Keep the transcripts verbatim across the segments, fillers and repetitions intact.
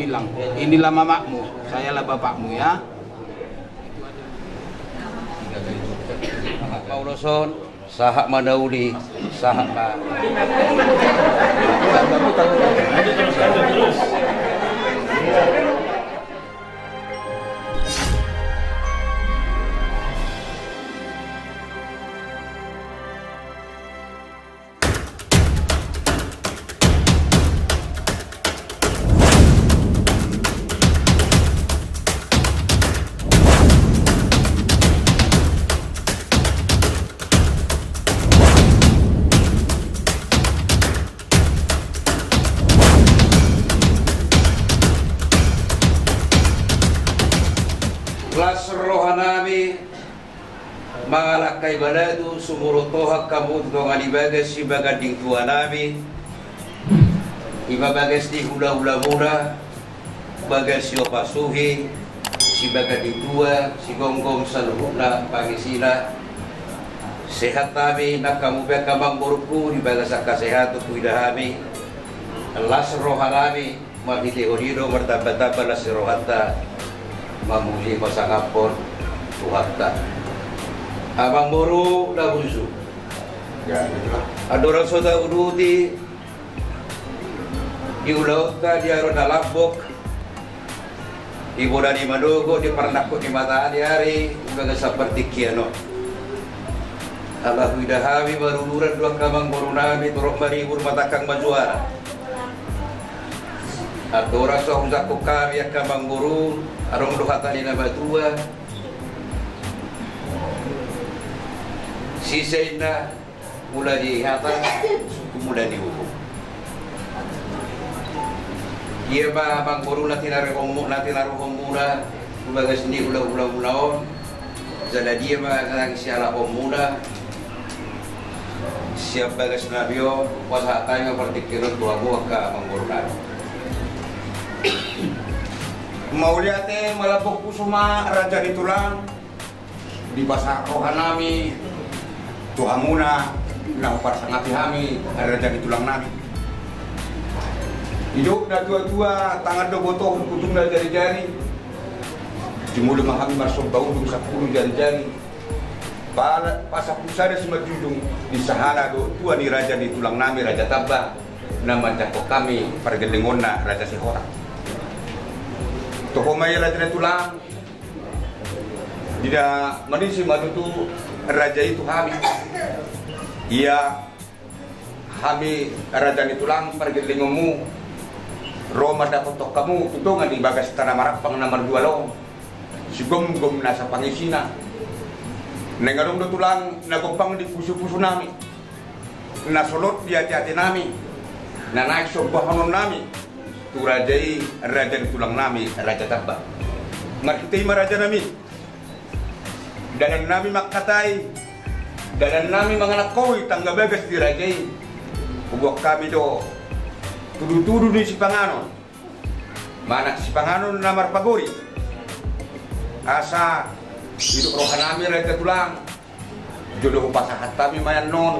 Bilang, inilah mamamu, sayalah bapakmu, ya. Paulus on, sahat ma na uli, sahat ma. Las rohanami mangalangkai balatu, sumurut tohang hamu tu tonga ni bagas sibaganding tuanami. Ima bagas ni hulahulamuna, bagas ni ompasuhi, sibaganding tua, sigomgom saluhutna pangisina. Sehat hami nang hamu pe angka amangborungku, di bagas angka sehat huida hami. Las rohanami. Marhitehon i do martambatamba las ni rohanta mamuji pasangaphon Tuhanta. Amangboru na busu. Ya, itulah. Andorang so tauduti di ulaonta di ari na lambok, di bona ni manogot, di parnangkok ni mataniari, di bagasan partingkian on. Ala huida hami maruduran do angka amangborunami torop maribur, matangkang majuara. Andorang so hujangkon hami angka amangboru, adong do hata ni na matua. Sisa inna mula ni hata, sungkun mula ni uhum. Ia ma amangboru na tinaruhonmu, na tinaruhonmuna tu bagas ni hulahulamuna on. Jala dia ma na sialaponmuna sian bagasnami on, hupasahat hami ma partingkian on tu hamu angka amangborunami. Mauliate, malambok pusu ma raja ni tulang, dipasahat rohanami tu hamuna na huparsangapi hami raja ni tulangnami. Didok na tuatua, tangan do botohon, ujungna jarijari. Jumolo ma hami marsomba ujung sampulu jarijari. Pala pasampulu sada simanjujung, di sahala do tua ni raja ni tulangnami Raja Tamba na manjangkon hami pargellengonna Raja Sihotang. Toho ma i raja ni tulang, di na manisi ma tutu raja i tu hami. Ia hami raja ni tulang pargellengonmu ro mandapothon hamu tu tonga ni bagas tana marampang na mardual on, sigomgom nasa pangisina. Naeng adong do tulang na gompang di pusupusunami, na solot di ateatenami, na naeng sombahononnami tu raja i, raja ni tulangnami Raja Tamba. Marhite i ma rajanami, dalannami mangkatai, dalannami mangalangkoi tangga bagas di raja i. Huboan hami do tudutudu ni sipanganon, manang sipanganon na marpagori. Asa didok rohanami raja tulang, jolo hupasahat hami ma i annon,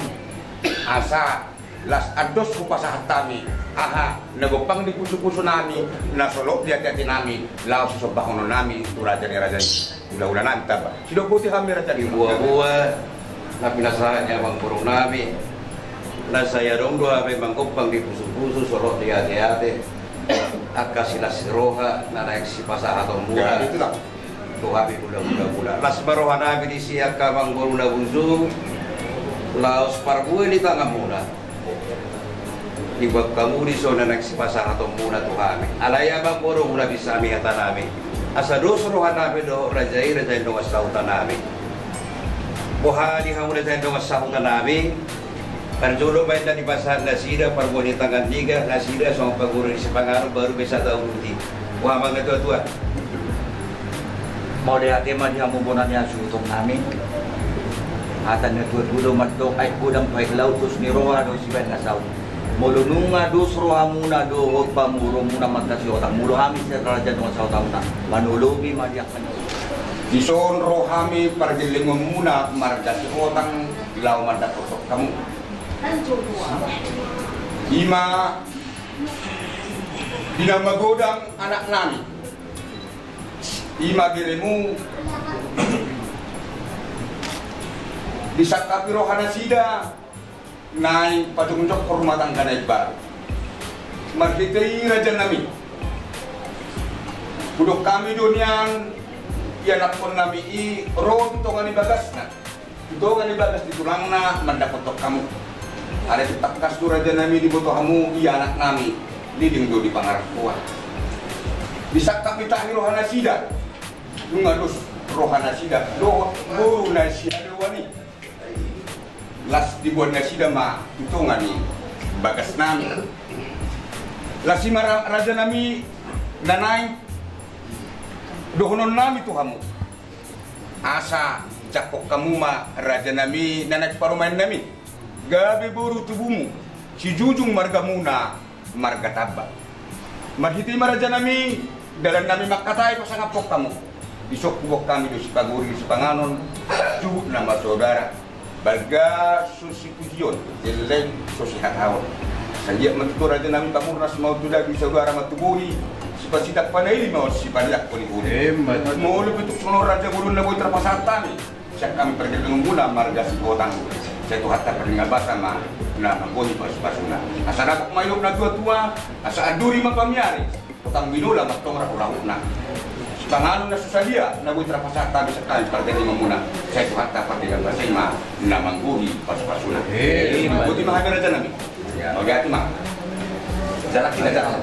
asa las andos hupasahat hami aha na gompang di pusupusunami, na solot di ateatenami, laos sisombahononnami tu raja ni raja i, hulahulanami Tamba. Sidok boti hami raja ni tulang. Di buabua na pinasahat ni amangborunami, na sai adong do hami manggompang di pusupusu, solot di ateate, angka silas ni roha na naeng sipasahatonmuna. Ya, itulah. Tu hami mula, mula, mula. Las ma rohanami disi angka amangboru na busu, laos parbue ni tanganmuna. Diboan hamu dison na naeng sipasahatonmuna tu hami. Alai amangboru, mula bisa hami hatanami, asa dos rohanami dohot raja i, raja ni dongan sahutanami. Boha di hamu raja ni dongan sahutanami? Parjolo ma inna dipasahat nasida parbue ni tangan niga, nasida songon pagori ni sipanganon baru be sada uduti. Boha ma angka tuatua? Mauliate ma di hamu bona ni hasuhuton nami. Hata ni natuatua do mandok, aek godang tu aek laut, dos ni roha do sibaen na saut. Molo nunga dos rohamuna dohot pamoruonmuna marga Sihotang, molo hami sian raja ni dongan sahutamuna, manolopi ma di angka na. Dison ro hami pargellengonmuna marga Sihotang laho mandapothon hamu. Ima Di na magodang anak nami, i ma beremu, disangkapi roha nasida naeng pajongjongkon rumah tangga na imbaru. Marhite i raja nami, hudok hami do nian, ianakhon nami i ro tu tonga ni bagasna, tu tonga ni bagas ni tulangna mandapothon hamu. Alai tung tangkas do raja nami diboto hamu, ia anak nami, leleng do di pangarantoan. Disangkap ni tahi roha nasida, nunga dos roha nasida dohot boru na sihadean i. Las diboan nasida ma tu tonga ni bagas nami. Las i ma ra-, raja nami, na naeng dohonon nami tu hamu, asa jangkon hamu ma raja nami, na naeng parumaen nami, gabe boru tubumu, sijujung margamuna, marga Tamba. Marhite i ma raja nami, dalan nami mangkatai pasangaphon hamu. Dison huboan hami do sipagori, sipanganon, juhut na marsaudara. Balga so sipujion, jelek so sihataon. Saliat ma tutu raja nami, pamurnas ma on tu daging, saudara ma tu bohi, sipasitak panaili ma on, sipariak poli-poli. Emma tutu. Molo pe tung songon raja bolon na boi tarpasahat hami, sian hami pargellengonmuna marga Sihotang, sai Tuhanta pardenggan basa ma na manggohi pasu-pasuna. Asa dapot ma nidok na tua-tua, asa anduri ma pamiari, hotang binola ma tong rahut-rahutna. Sipanganon na so sadia na boi tarpasahat hami sian hami pargellengonmuna, sai Tuhanta pardenggan basa i ma na manggohi pasu-pasuna. Emma. Boti ma hami raja nami. Mauliate ma. Jalan kita jalan.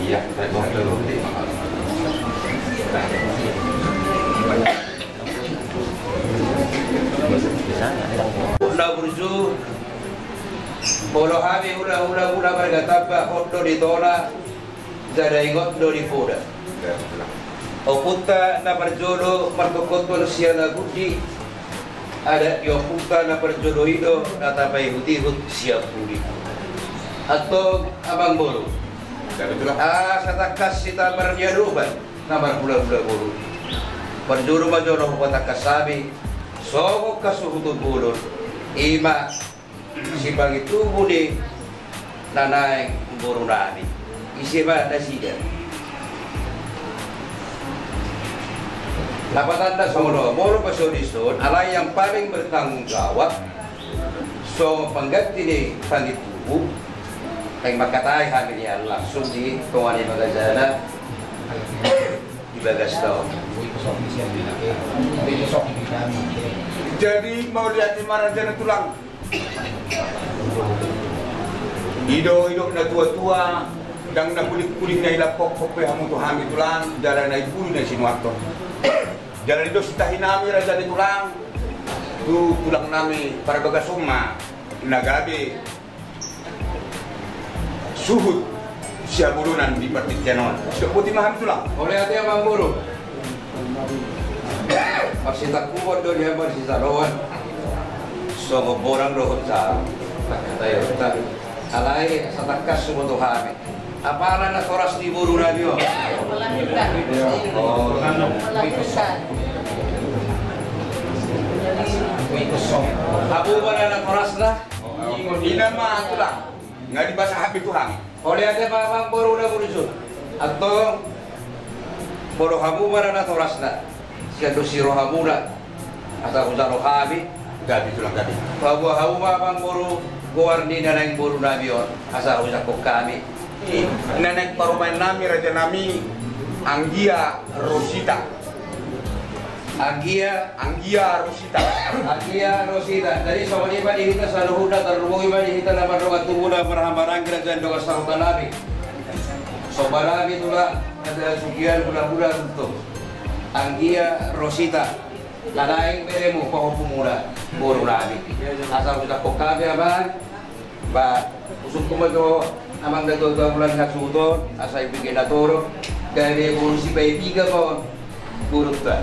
Iya. Na burju, molo hami hula-hula, hula marga Tamba, hot do di tona, jala ingot do di poda. Ompunta na parjolo martongkothon sialagundi, adat ni ompunta na parjolo i do na tapaihut-ihut sian pudi. Antong amangboru, asa tangkas sitambar ni adopan na marhula-hula boru. Parjolo ma jolo hupatangkas hami songon hasuhuton bolon, i ma sipangidoan tubu ni na naeng boru nami. Ise ma nasida? Na patanda songon on, molo pe so dison, alai yang paling bertanggung jawab songon pangganti ni pangidoan tubu, naeng mangkatai hami nian langsung di tonga ni bagasna. Di bagas tau. Jadi mauliate ma raja na tulang. I do didok na tua-tua, ndang na puling-puling na ilapok pe hamu tu hami tulang, jala na ibulu na sinuathon. Jala i do sitahi nami raja ni tulang, tu tulang nami parbagas on ma na gabe suhut sihabolonan di partingkian on. Didok boti ma hami tulang. Mauliate amangboru. Marsitangkupan do nian marsisaloan. Songon bonang dohot saur. Tangkataion ta. Alai asa tangkas huboto hami. Apala natoras ni boru nami on? Hamu ma na natorasna? Inna ma tulang. Nga dipasahat be tu hami. Mauliate ma amangboru na burju. Antong molo hamu ma na natorasna, sian dos ni rohamuna, asa hujalo hami. Gabe tulang, gabe. Paboa hamu ma amangboru goar ni na naeng boru nami on, asa hujangkon hami. Na naeng parumaen nami raja nami, Anggia Rosita. Anggia. Anggia Rosita. Anggia Rosita. Jadi songon i ma di hita saluhutna, tarlumobi ma di hita na mardongan tubu na marhamaranggi raja ni dongan sahuta nami. Somba nami tulang, raja sugian, hula-hula tutu. Anggia Rosita. Na naeng beremu pahompumuna boru nami. Asa hujangkon hami amang. Ba, husungkun ma jo amang na tua-tua muna ni hasuhuton, asa ibege na torop, gabe boru sipaihut-ihut ma on borunta.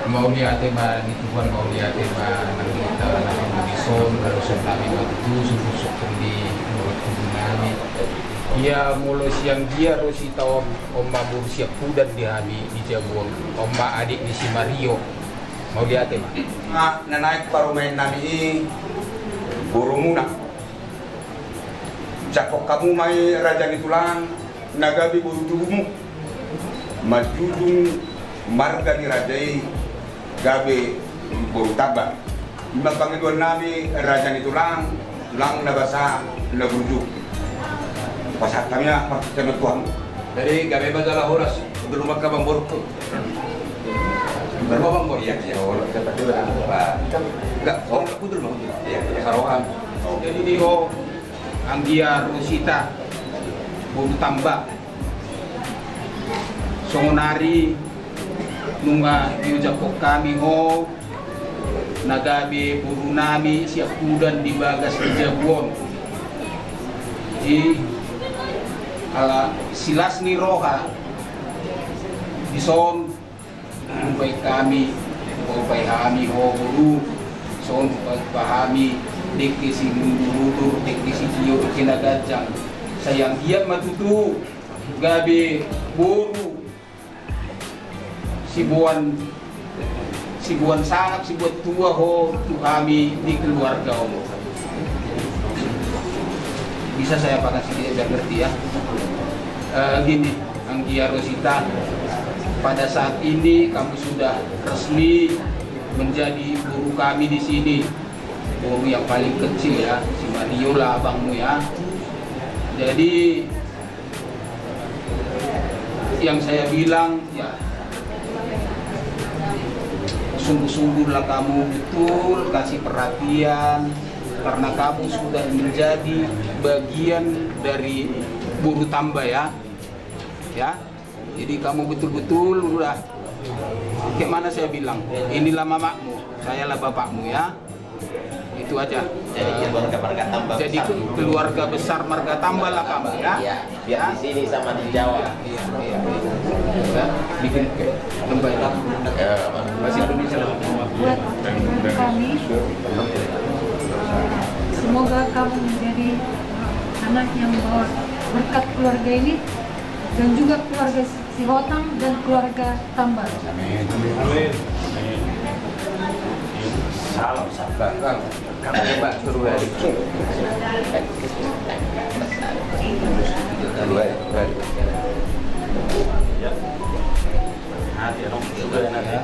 Mauliate ma di Tuhan, mauliate ma nang di hita na dison, na dison nami ma tutu, sungkun-sungkun di boru nami. Ia molo si Anggia Rosita on, on ma boru siampudan di hami di jabu on, on ma adik ni si Mario. Mauliate ma. Na, na naeng parumaen nami i borumuna. Jangkon hamu ma i raja ni tulang na gabe boru tubumu, manjujung marga ni raja i gabe boru tamba. I ma pangidoan nami raja ni tulang, tulang na basa na burju. Pasahat hami ma partingkian tu hamu. Jadi gabe ma jala horas. Pudul ma hamu, Amang boru. Pudul ma, Amang boru. Iya, iya. Enggak, oh, pudul ma. Iya, iya. Sarohan. Jadi di ho Anggia Rosita, boru tamba. Songonari nunga diujak hami ho na gabe boru nami siampudan di bagas di jabu on. Jadi ala silas ni roha dison, hupabaen hami, hupabaen hami ho boru, songon hupabaen hami dengke simudur-udur, dengke sitio, dengke na ganjang. Sai anggiat ma tutu gabe boru siboan, siboan sangap, siboan tua ho tu hami di keluarga on. Bisa saya pakai sedikit biar ngerti ya. Eh, gini, Anggia Rosita, pada saat ini kamu sudah resmi menjadi boru kami di sini. Boru yang paling kecil ya, si Mario lah abangmu ya. Jadi yang saya bilang, ya, sungguh-sungguhlah kamu betul kasih perhatian, karena kamu sudah menjadi bagian dari boru tamba ya. Ya. Jadi kamu betul-betul udah, kayak mana saya bilang, inilah mamamu, sayalah bapakmu ya. Itu aja. Jadi keluarga marga tamba. Jadi besar. Ke-, keluarga besar marga tamba lah kamu ya. Iya, biar di sini sama di Jawa. Iya, iya, iya. Ya, bikin, oke. Lebay. Ya, Pak. Bahasa Indonesia lah. Buat kami, semoga kamu menjadi anak yang membawa berkat keluarga ini dan juga keluarga Sihotang dan keluarga Tamba. Amin. Amin. Salam, salam. Bang, Bang. Coba suruh balik. Balik, balik. Ya. Hati dong, sudah nanti.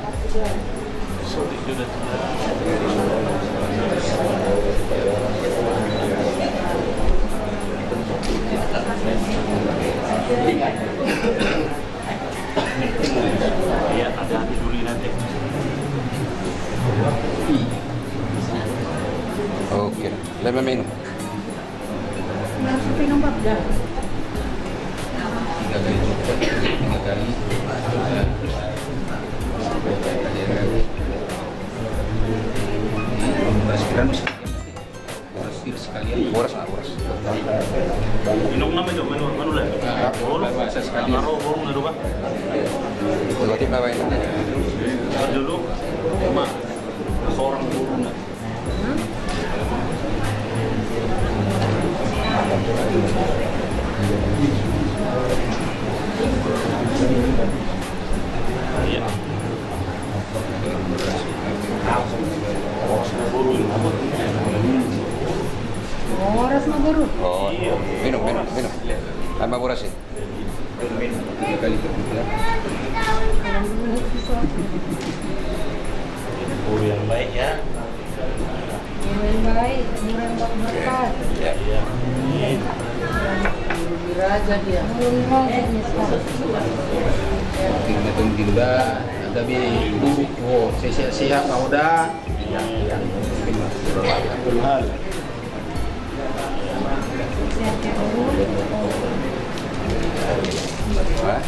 Iya, hati-hati dulu nanti. Oke, lebih minum. Nah, minum, Pak. Tiga kali cukup, tiga kali. Beras kiran masih. Boras, boras. Inong nama jo, manu, manu lah. Nah, boras, boras sekali. Amaro, boras, nggak lupa. Coba kita bawain. Dulu, cuma seorang guru, nah. Iya. Boras ma, boru. Oh, minum, minum, minum. Tambah boras ya. Boru yang baik ya. Boru yang baik, boru yang berkat. Ya. Boru raja dia. Boru raja dia. Tinggal tunggu juga. Tapi ibu, oh, sehat-sehat mau dah. Hal. Hah?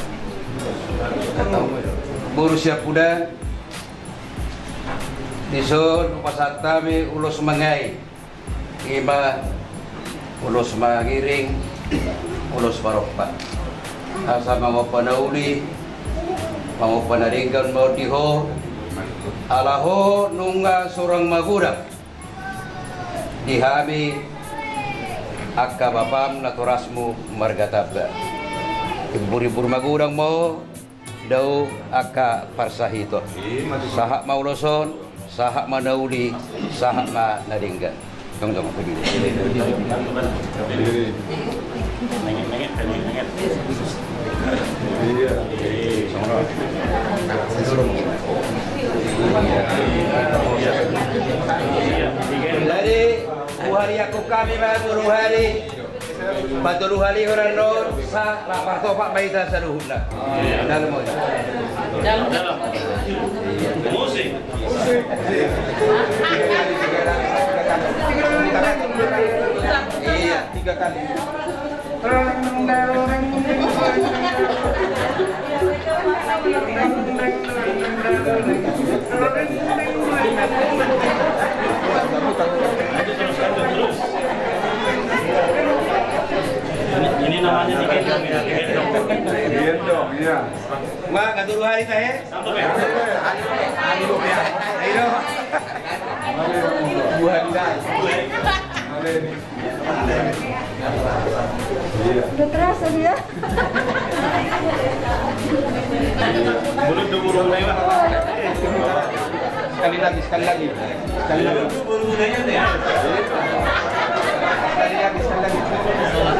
Boru siampudan, dison hupasahat hami ulos mangae. Ima ulos mangiring, ulos parompa. Asa mangompa na uli, mangompa na denggan ma on di ho. Ala ho nunga sorang magodang di hami angka bapam natorasmu marga Tamba. Ibur-ibur magodang ma ho. Dao angka parsahiton. Sahat ma ulos on, sahat ma na uli, sahat ma na denggan. Tong, tong, pergi. Jadi, dua hari aku kami, Bang, dua hari. Patolu hali holan on, sa, laho martopak ma hita saluhutna. Dalam, oi. Dalam. Musik. Iya, tiga kali. Ini, ini namanya digendong, ya, digendong. Digendong, iya. Wah, nggak dulu hari teh. Ayo. Buhan dah. Udah terasa dia. Sekali lagi, sekali lagi. Sekali lagi. Sekali lagi, sekali lagi.